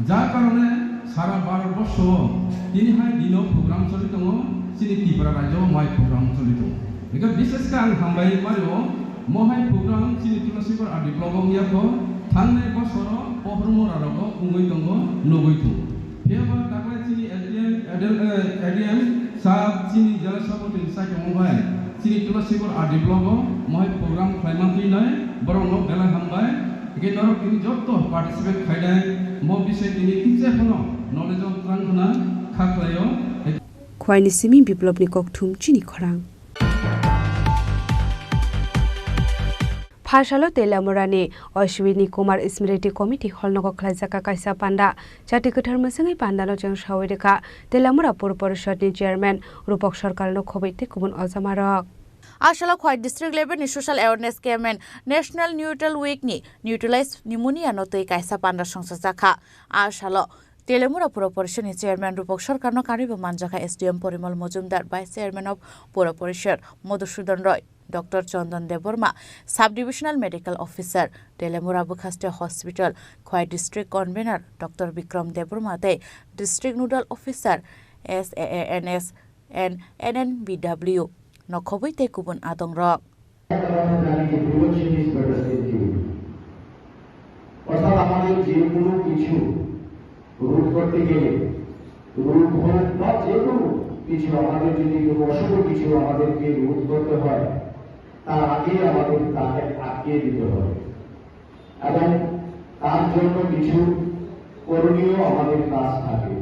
Jar karone sara Bharat borsho o tini hai dino program choli tongo, chini Tripura rajyo o mohai program choli tongo. Hingke bishesh khe ang hambai mario, mohai program chini Tulasikor R D block o wngya kho, thangnai bosoro pohormora rogo wngwi tongo, nugwi tongo. Phiya ba daklai chini A D M, A D M, eh, A D M sir chini jela sabhapati ni sai tongmung bai, chini Tulasikor R D block o mohai program khlaima twi nai, borok no belai hambai. Hingke norok tini jotto participate khainai, mo bisai tini kinsa phano knowledge o twlang khna kha khlaio. Khwaini simi Biplobni kokthum chini khorang. Phasalo Telamurani Ashwini Kumar Smriti Committee Hall nogo khlaijak kaisa panda. Chati kwthar mwswngwi pandano chwng sawi rwkha Telamura Pur Porishadni Chairman Rupak Sarkarno khobwi tei kubun ojamarok. Asalo Khwai District level ni Social Awareness Camp and National Neutral Week ni Neutralize Pneumonia no twi kaisa panda songchajakha. Asalo Telamura Pura Porishad ni Chairman Rupak Sarkar no kanwi bo manjakha S D M Porimal Mojumdar, Vice Chairman of Pura Porishad Madhusudan Roy, Doctor Chandan Debbarma, Sub Divisional Medical Officer, Telamura Bwkhaste Hospital, Khwai District Convener Doctor Bikram Debbarma tei District Nodal Officer, S A A N S and N N B W, nokhobwi tei kubun adongrok. অর্থাৎ আমাদের যে কোনো কিছু রোধ করতে গেলে, রোগ হোক বা যে কোনো কিছু, আমাদের যদি কোনো অশুভ কিছু আমাদেরকে রোধ করতে হয়, তার আগে আমাদের তাকে আটকে দিতে হবে। এবং তার জন্য কিছু করণীয় আমাদের কাজ থাকে।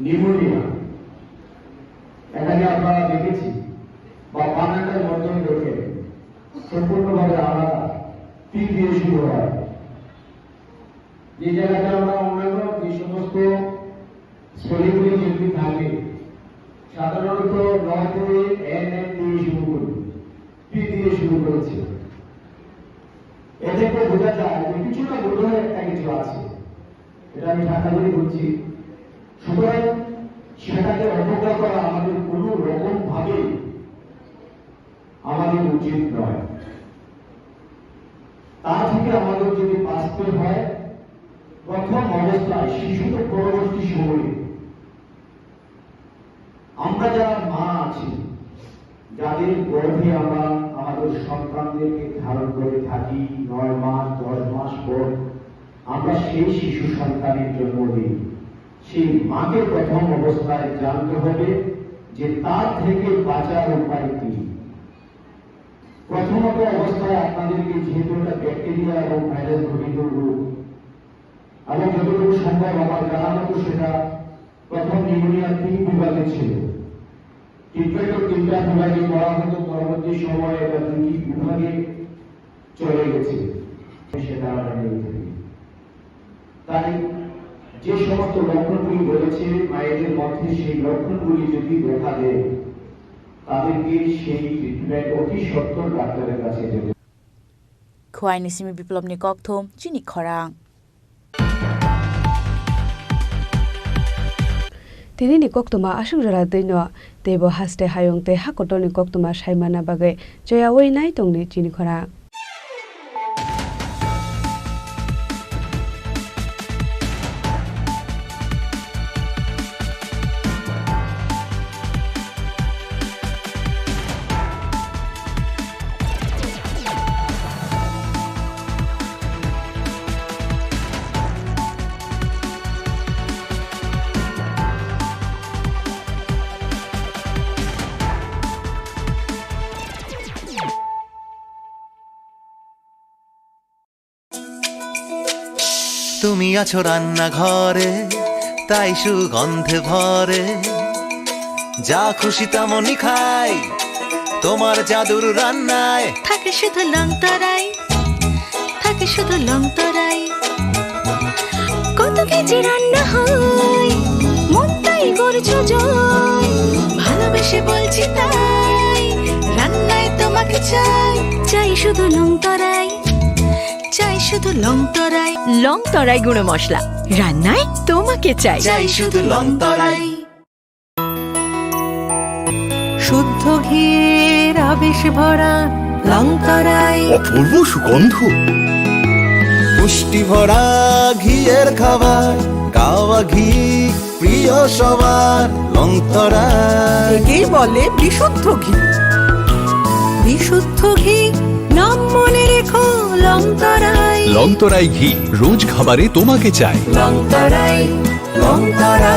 নিউমোনিয়া, এখানে আপনারা দেখেছি বা বানানটার মধ্যে দেখে সম্পূর্ণভাবে আলাদা, টি দিয়ে শুরু হয়। যে জায়গাতে আমরা অন্যান্য যে সমস্ত সেলিব্রিটি যদি থাকে, সাধারণত নয় থেকে এন এন দিয়ে শুরু করি, পি দিয়ে শুরু করেছে। এ থেকে বোঝা যায় যে কিছু না বোধহয় একটা কিছু আছে। এটা আমি ঠাট্টা করে বলছি। সুতরাং সেটাকে অবজ্ঞা করা আমাদের কোনো রকম ভাবেই আমাদের উচিত নয়। তা থেকে আমাদের যদি বাঁচতে হয়, প্রথম অবস্থায় শিশু তো পরবর্তী সময়ে আমরা যারা মা আছি, যাদের গর্ভে আমরা আমাদের সন্তানদেরকে ধারণ করে থাকি, নয় মাস, দশ মাস পর আমরা সেই শিশু সন্তানের জন্ম দিই। সেই মাকে প্রথম অবস্থায় জানতে হবে যে তার থেকে বাঁচার উপায় কি। প্রথমত অবস্থায় আপনাদেরকে, যেহেতু এটা ব্যাকটেরিয়া এবং ভাইরাস ঘটিত রোগ, এবং যতটুকু সম্ভব আমার জানা মতো সেটা প্রথম নিউমোনিয়া তিন বিভাগে ছিল। ট্রিটমেন্টও তিনটা বিভাগে করা হতো, পরবর্তী সময়ে এটা দুটি বিভাগে চলে গেছে, সেটা আমরা নিয়ে থাকি। তাই যে সমস্ত লক্ষণগুলি বলেছে, মায়েদের মধ্যে সেই লক্ষণগুলি যদি দেখা দেয়, তাদেরকে সেই ট্রিটমেন্ট অতি সত্বর ডাক্তারের কাছে যেতে Khwai ni simi Biplopni kokthum chini khorang. Tini ni koktwma aswk jora twi no, teibo haste hayung tei ha kotor ni koktwma sai manna bagwi choyaui nai tong di chini khorang. তুমি আছো রান্নাঘরে, তাই সুগন্ধে ভরে। যা খুশি তেমনই খাই, তোমার জাদুর রান্নায়। থাকে শুধু লংতরাই, থাকে শুধু লংতরাই। কত কেজি রান্না হয়, মন তাই করছো জয়। ভালোবেসে বলছি তাই, রান্নায় তোমাকে চাই। চাই শুধু লংতরাই, চাই শুধু লংতরাই। লংতরাই গুঁড়ো মশলা, রান্নায় তোমাকে চাই। চাই শুধু লংতরাই। শুদ্ধ ঘির আবেশ ভরা লংতরাই। অপূর্ব সুগন্ধ। পুষ্টি ভরা ঘিয়ের খাবার, গাওয়া ঘি প্রিয় সবার লংতরাই। একেই বলে বিশুদ্ধ ঘি। বিশুদ্ধ ঘি নাম মনে রেখো লংতরাই। লংতরাই ঘি রোজ খাবারে তোমাকে চাই। লংতরাই, লংতরাই।